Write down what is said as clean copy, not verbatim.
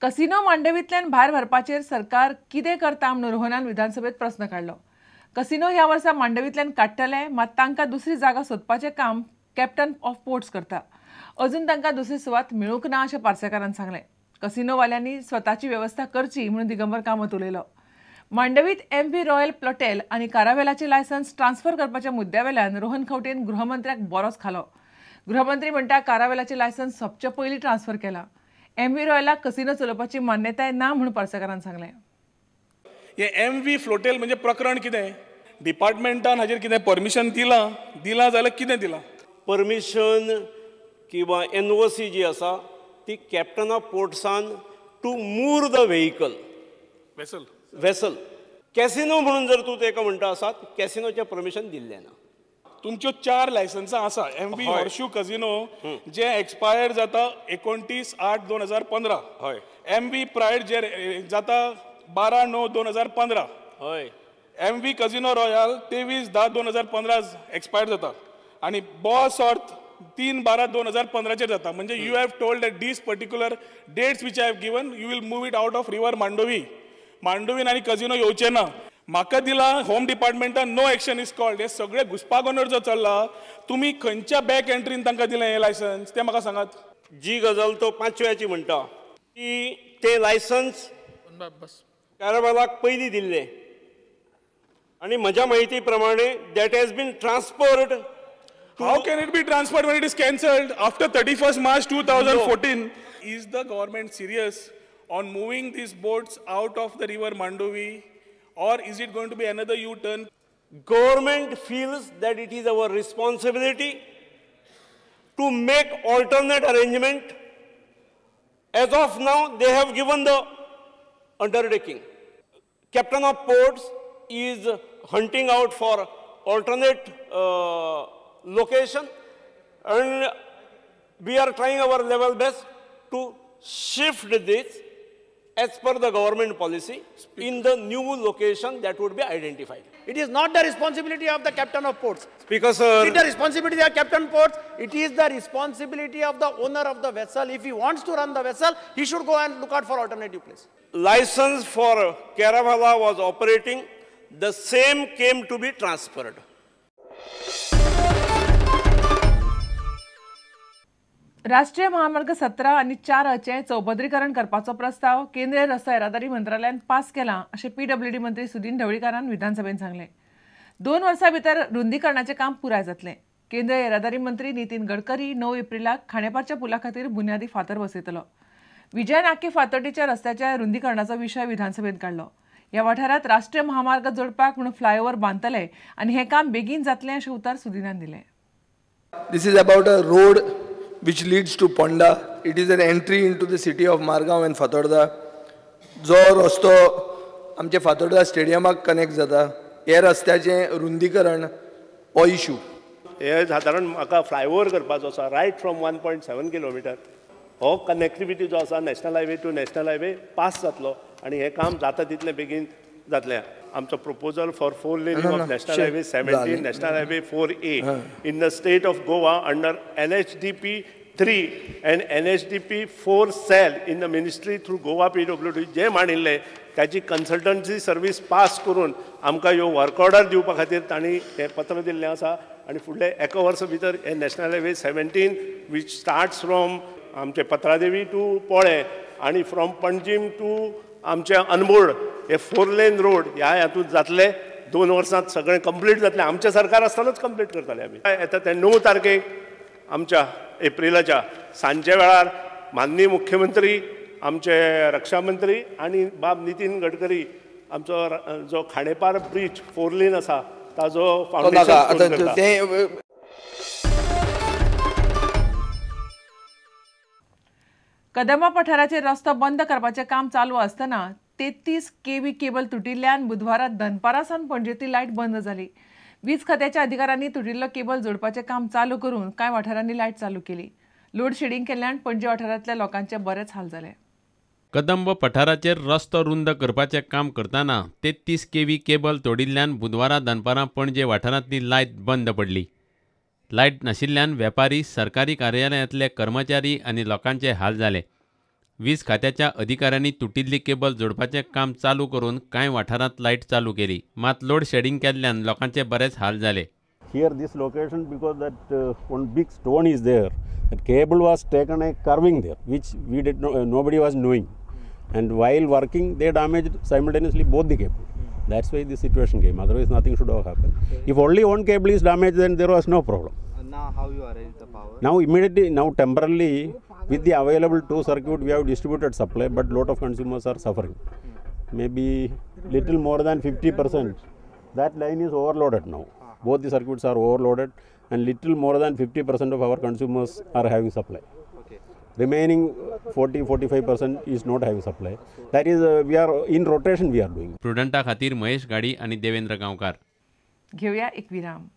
Casino मांडवींतल्यान भायर व्हरपाचेर सरकार कितें करता म्हूण रोहनान विधानसभेत प्रस्न काडलो. कसिनो ह्या वर्सा मांडवींतल्यान काडटले, मात तांकां दुसरी जागा सोदपाचें काम कॅप्टन ऑफ पोर्ट्स करता. अजून तांकां दुसरी सुवात मेळूंक ना अशें पार्सेकारान सांगलें. कसिनोवाल्यांनी स्वताची वेवस्था करची म्हणून दिगंबर कामत उलयलो. मांडवीत एम व्ही रॉयल प्लॉटेल आनी कारावेलाचे लायसन्स ट्रान्सफर करपाच्या मुद्द्यावेल्यान रोहन खंवटेन गृहमंत्र्याक बरोच खालो. गृहमंत्री म्हणटा कारावेलाचे लायसन्स सोंपचे पयलीं ट्रान्सफर केला. एम व्ही रॉयलाक कसिनो चलोवपाची मान्यताय ना म्हणून पार्सेकारान सांगलें. हे एम व्ही फ्लोटेल म्हणजे प्रकरण कितें? डिपार्टमेंटान हाजेर कितें परमिशन दिलां? दिलां जाल्यार कितें दिलां? परमिशन किंवा एनओसी जी आसा ती कॅप्टन ऑफ पोर्ट्सान to moor the vehicle vessel vessel casino म्हणून जर तूं तेका म्हणटा आसात, कॅसिनोचें परमिशन दिल्लें ना. तुमच्यो 4 लायसन्सां आसा. एम व्ही हॉर्शू कझिनो जे एक्सपायर जाता 29/8/2015. हय. एम व्ही प्रायड जे जाता 12/9/2015. हय. M V casino royal 23/10/2015 expire जाता आनी बॉस ऑर्थ 3/12/2015 जाता. म्हणजे you have told that these particular dates which I have given you will move it out of river Mandovi. मांडोवीन आनी casino येवचे ना. म्हाका दिला होम डिपार्टमेंटान नो एक्शन is called. हे सगळे घुसपागोंदळ जो चल्ला, तुमी खंयच्या बॅक एंट्रीन तांकां दिलें हें लायसन्स तें म्हाका सांगात. जी गजाल तो 5व्याची म्हणटा की तें लायसन्स कारवालाक पयलीं दिल्लें आनी म्हज्या म्हायती प्रमाणे that has been transferred. How can it be transferred when it is cancelled after 31st March 2014? Is the government serious on moving these boats out of the river Mandovi, or is it going to be another U-turn? Government feels that it is our responsibility to make alternate arrangement. As of now, they have given the undertaking. Captain of Ports is hunting out for alternate location, and we are trying our level best to shift this as per the government policy in the new location that would be identified. It is not the responsibility of the captain of ports. Speaker sir, it is the responsibility of captain ports. It is the responsibility of the owner of the vessel. If he wants to run the vessel, he should go and look out for alternative place. License for Caravala was operating. The same came to be transferred. राष्ट्रीय महामार्ग 17 आनी 4 चौपदरीकरण करपाचो प्रस्ताव केंद्रीय रस्तो येरादारी मंत्रालयान pass केला अशें पीडब्ल्यूडी मंत्री सुदीन ढवळीकारान विधानसभेन सांगलें. 2 वर्सां भितर रुंदीकरणाचें काम पुराय जातलें. केंद्रीय येरादारी मंत्री नितीन गडकरी 9 एप्रिलाक खांडेपारच्या पुला खातीर बुन्यादी फातर बसयतलो. विजय नाके फातर्डीच्या रस्त्याच्या रुंदीकरणाचो विशय विधानसभेन काडलो. ह्या वाठारांत राष्ट्रीय महामार्ग जोडपाक म्हणून फ्लायओव्हर बांदतले आनी हें काम बेगीन जातलें अशें उतर सुदीनान दिलें. This is about a road which leads to Ponda. It is an entry into the city of Margao and Fatorda. जो रस्तो आमचे फातोर्डा स्टेडियमाक कनेक्ट जाता, हे रस्त्याचें रुंदीकरण हो इशू. हे सादारण म्हाका फ्लायओवर करपाचो आसा रायट फ्रॉम 1.7 किलोमिटर. हो कनेक्टिविटी जो आसा national highway to national highway pass जातलो आनी हें काम जाता तितलें बेगीन जातलें. आमचो proposal for 4 laning of national highway 17, national highway 4A in the state of Goa under NHDP 3 and NHDP 4 cell in the ministry through Goa PWD जे मांडिल्लें ताची कन्सल्टन्सी सर्वीस पास करून आमकां ह्यो वर्क ऑर्डर दिवपा खातीर तांणी हें पत्र दिल्लें आसा. आनी फुडले एका वर्सा भितर हे national highway 17 which starts from आमचे पत्रादेवी टू पोळें आनी फ्रॉम पणजीम टू आमचे अनमोड हे 4 लेन रोड ह्या हातूंत जातले. 2 वर्सांत सगळें कंप्लीट जातलें. आमचें सरकार आसतनाच कंप्लीट करतले आमी. येता ते 9 तारखेक आमच्या एप्रिलाच्या सांजच्या वेळार माननीय मुख्यमंत्री, आमचे रक्षा मंत्री आनी बाब नितीन गडकरी आमचो जो खांडेपार ब्रीज 4 लेन आसा ताजो फावंडेशन करता. कदंबा पठाराचेर रस्तो बंद करपाचें काम चालू आसतना 33 केव्ही केबल तुटिल्ल्यान बुधवारा दनपारा सावन पणजेंतली लायट बंद जाली. वीज खात्याच्या अधिकाऱ्यांनी तुटिल्लो केबल जोडपाचें काम चालू करून कांय वाठारांनी लायट चालू केली. लोड शेडिंग केल्ल्यान पणजे वाठारांतल्या लोकांचे बरेच हाल जाले. कदंब पठाराचेर रस्तो रुंद करपाचें काम करतना 33 केव्ही केबल तोडिल्ल्यान बुधवारा दनपारां पणजे वाठारांतली लायट बंद पडली. लायट नाशिल्ल्यान वेपारी, सरकारी कार्यालयांतले कर्मचारी आनी लोकांचे हाल जाले. वीज खात्याच्या अधिकाऱ्यांनी तुटिल्ली केबल जोडपाचें काम चालू करून कांय वाठारांत लायट चालू केली. मात लोड शेडिंग केल्ल्यान लोकांचे बरेच हाल जाले. Here this location because that one big stone is there, that cable was taken a curving there, which we did not, nobody was knowing, and while working they damaged simultaneously both the cable. That's why this situation came. Otherwise nothing should have happened. If only one cable is damaged, then there was no problem. Now how you arrange the power? Now immediately, now temporarily with the available two circuit we have distributed supply, but lot of consumers are suffering. Maybe little more than 50%. That line is overloaded now. Both the circuits are overloaded and little more than 50% of our consumers are having supply. Okay. Remaining 40-45% is not having supply. That is, we are in rotation we are doing. प्रुडंटा खातीर महेश गाडी आणि देवेंद्र गांवकार. घेऊया एक विराम.